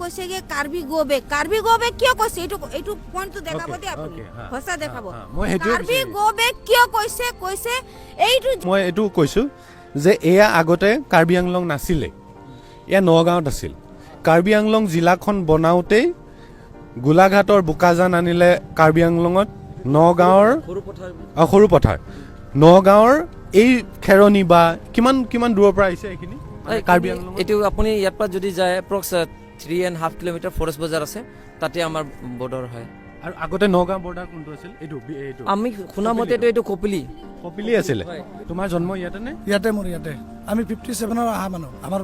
কৈছে কি কাৰ্বি গ' বেক, কাৰ্বি গ' বেক কিয় কৈছে? এইটো পইণ্টটো দেখাব দেই আপুনি। Okay, হা, সঁচা দেখাব। হা, মই সেইটোৱে কাৰ্বি বিচাৰিছোঁ। গ' বেক কিয় কৈছে? কৈছে এইটো মই এইটো কৈছোঁ যে এয়া আগতে কাৰ্বি আংলং নাছিলে, এয়া নগাঁৱত আছিল। কাৰ্বি আংলং জিলাখন বনাওঁতেই গোলাঘাটৰ বোকাজান আনিলে কাৰ্বি আংলঙত, নগাঁৱৰ সৰুপথাৰ, নগাঁৱৰ এই খেৰণি বা কিমান কিমান দূৰৰ পৰা আহিছে এইখিনি মানে কাৰ্বি আংলঙত? এইটো আপুনি ইয়াৰ পৰা যদি যায়, approx 3.5 kilometer forest বজাৰ আছে, তাতে আমাৰ বৰ্ডাৰ হয়। আৰু আগতে নগাঁও বৰ্ডাৰ কোনটো আছিল? এইটো আমি শুনা মতে এইটো কপিলি। কপিলি আছিলে। তোমাৰ জন্ম ইয়াতে নে? ইয়াতে মোৰ, ইয়াতে। আমি 57ৰ অহা মানুহ। আমাৰ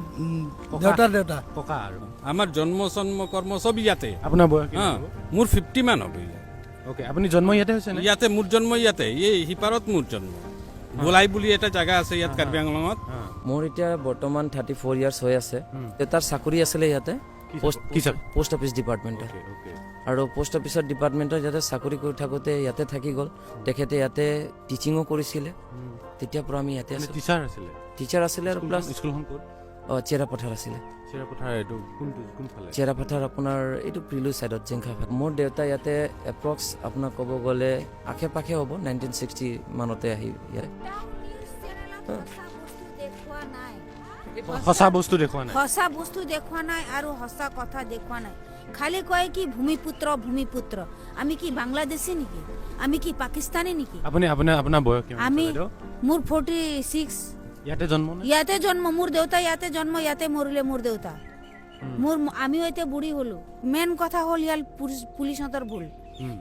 দেউতাৰ দেউতা। ককা আৰু আমাৰ জন্ম জন্ম কৰ্ম চব ইয়াতে। আপোনাৰ বয়স কিমান হা, হ'ব? মোৰ 50 মান হ'ব ইয়াত। অ'কে, আপুনি জন্ম ইয়াতে হৈছে নে? ইয়াতে মোৰ জন্ম, ইয়াতে এই সিপাৰত মোৰ জন্ম। গোলাই বুলি এটা জাগা আছে ইয়াত কাৰ্বি আংলঙত। মোৰ এতিয়া বৰ্তমান 34 ইয়াৰ্ছ হৈ আছে। দেউতাৰ চাকৰি আছিলে ইয়াতে পোষ্ট কি চাকৰি? পোষ্ট অফিচ ডিপাৰ্টমেণ্টত। আৰু পোষ্ট অফিচৰ ডিপাৰ্টমেণ্টত ইয়াতে চাকৰি কৰি থাকোঁতে ইয়াতে থাকি গ'ল তেখেতে। ইয়াতে টিচিঙো কৰিছিলে। তেতিয়াৰ পৰা আমি ইয়াতে আছোঁ। টিচাৰ আছিলে? টিচাৰ আছিলে আৰু প্লাছ স্কুলখন ক'ত? অঁ, চেৰাপথাৰ আছিলে। চিৰাপথাৰ এইটো কোনটো, কোনফালে? চেৰাপথাৰ আপোনাৰ এইটো প্ৰিলু ছাইডত, জেংখাফাট। মোৰ দেউতা ইয়াতে এপ্ৰক্স আপোনাৰ ক'ব গ'লে আশে পাশে হ'ব 1960 মানতে আহি ইয়াতে। সঁচা বস্তু দেখুওৱা নাই। সঁচা বস্তু দেখুওৱা নাই। সঁচা বস্তু দেখুওৱা নাই আৰু সঁচা কথা দেখুওৱা নাই। খালি কয় কি ভূমিপুত্ৰ, ভূমিপুত্ৰ। আমি কি বাংলাদেশী নেকি? আমি কি পাকিস্তানী নেকি? আপুনি আপোনাৰ আপোনাৰ বয়স কিমান আমি হৈছে, বাইদেউ? মোৰ 46। ইয়াতে জন্ম নে? ইয়াতে জন্ম মোৰ দেউতা, ইয়াতে জন্ম, ইয়াতে মৰিলে মোৰ দেউতা। মোৰ আমিও এতিয়া বুঢ়ী হলো। মেইন কথা হ'ল ইয়াৰ পুলিচহঁতৰ ভুল।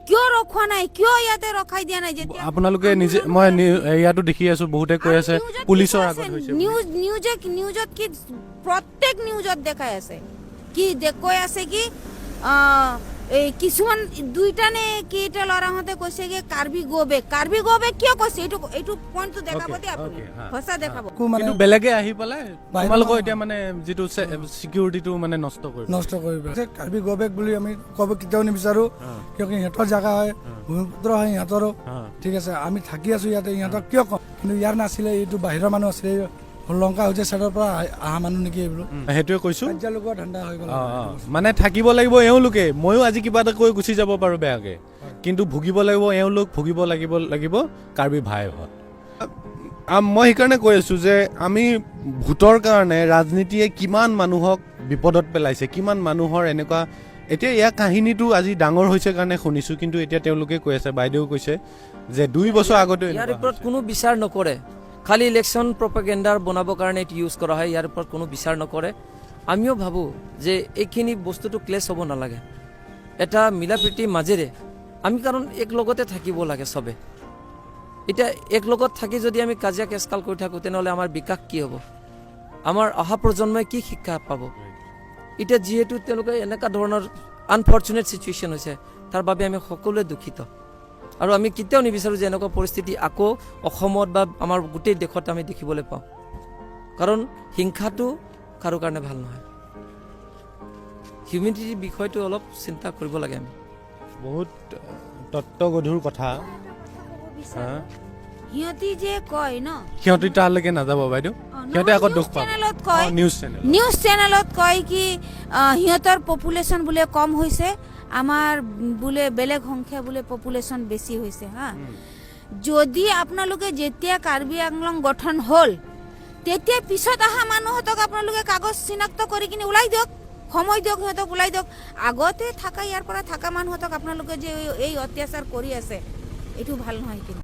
কিয় ৰখোৱা নাই? কিয় ইয়াতে ৰখাই দিয়া নাই যেতিয়া আপোনালোকে নিজে মই ইয়াতো দেখি আছো, বহুতে কৈ আছে আৰু নিউজত কি পুলিচৰ কৈ আগত আছে? হৈছে বুলি। নিউজত কি, প্ৰত্যেক নিউজত দেখাই আছে কি কৈ আছে কি এই কিছুমান দুইটা নে কেইটা ল'ৰাহঁতে কৈছে কি কাৰ্বি গ' বেক, কাৰ্বি গ' বেক কিয় কৈছে? এইটো পইণ্টটো দেখাব দেই আপুনি। Okay, হা, সঁচা দেখাব। একো মানে কিন্তু বেলেগে আহি পেলাই বাহিৰৰ তোমালোকৰ মানুহ। এতিয়া মানে যিটো চিকিউৰিটিটো মানে নষ্ট কৰিব। নষ্ট কৰিব। কাৰ্বি গ' বেক বুলি আমি ক'ব কেতিয়াও নিবিচাৰো, কিয় সিহঁতৰ জেগা হয়, ভূমিপুত্ৰ হয় সিহঁতৰো। ঠিক আছে, আমি থাকি আছো ইয়াতে, ইহঁতক কিয় কম? কিন্তু ইয়াৰ নাছিলে, এইটো বাহিৰৰ মানুহ আছিলে, এই লংকা হৈছে চাইডৰ পৰা অহা মানুহ নেকি এইবোৰ। সেইটোৱে কৈছো। কাজিয়া লগোৱা ধান্দা হৈ গ'ল। অ, মানে থাকিব লাগিব এওঁলোকে। ময়ো আজি কিবা এটা কৈ গুচি যাব পাৰো বেয়াকে, কিন্তু ভুগিব লাগিব এওঁলোক, ভুগিব লাগিব কাৰ্বি ভাইহঁত। মই সেইকাৰণে কৈ আছো যে আমি ভোটৰ কাৰণে ৰাজনীতিয়ে কিমান মানুহক বিপদত পেলাইছে, কিমান মানুহৰ এনেকুৱা। এতিয়া ইয়াৰ কাহিনীটো আজি ডাঙৰ হৈছে কাৰণে শুনিছো, কিন্তু এতিয়া তেওঁলোকে কৈ আছে, বাইদেউ কৈছে যে 2 বছৰ আগতে ইয়াৰ ওপৰত কোনো বিচাৰ নকৰে। খালি ইলেকশ্যন প্ৰপাগেণ্ডাৰ বনাবৰ কাৰণে এইটো ইউজ কৰা হয়। ইয়াৰ ওপৰত কোনো বিচাৰ নকৰে। আমিও ভাবোঁ যে এইখিনি বস্তুটো ক্লেছ হ'ব নালাগে। এটা মিলা প্ৰীতিৰ মাজেৰে আমি, কাৰণ এক লগতে থাকিব লাগে চবে। এতিয়া এক লগত থাকি যদি আমি কাজিয়া কেচকাল কৰি থাকোঁ, তেনেহ'লে আমাৰ বিকাশ কি হ'ব? আমাৰ অহা প্ৰজন্মই কি শিক্ষা পাব? এতিয়া যিহেতু তেওঁলোকে এনেকুৱা ধৰণৰ আনফৰ্চুনেট চিটুৱেশ্যন হৈছে, তাৰ বাবে আমি সকলোৱে দুখিত আৰু আমি কেতিয়াও নিবিচাৰোঁ যে এনেকুৱা পৰিস্থিতি আকৌ অসমত বা আমাৰ গোটেই দেশত আমি দেখিবলৈ পাওঁ, কাৰণ হিংসাটো কাৰো কাৰণে ভাল নহয়। হিউমেনিটিৰ বিষয়টো অলপ চিন্তা কৰিব লাগে আমি। বহুত তত্ত্বগধুৰ কথা। হা? সিহঁতি যে কয় ন সিহঁতি তালৈকে নাযাব বাইদেউ, সিহঁতে আকৌ নহয়, দুখ পাব। নিউজ চেনেলত কয়। News channel. নিউজ চেনেলত কয় কি সিহঁতৰ পপুলেশ্যন বোলে কম হৈছে, আমাৰ বোলে বেলেগ সংখ্যা বোলে পপুলেশ্যন বেছি হৈছে। হা, যদি আপোনালোকে যেতিয়া কাৰ্বি আংলং গঠন হ'ল, তেতিয়া পিছত অহা মানুহহঁতক আপোনালোকে কাগজ চিনাক্ত কৰি কিনে ওলাই দিয়ক, সময় দিয়ক, সিহঁতক ওলাই দিয়ক। আগতে থাকা, ইয়াৰ পৰা থকা মানুহহঁতক আপোনালোকে যে এই অত্যাচাৰ কৰি আছে, এইটো ভাল নহয় কিন্তু।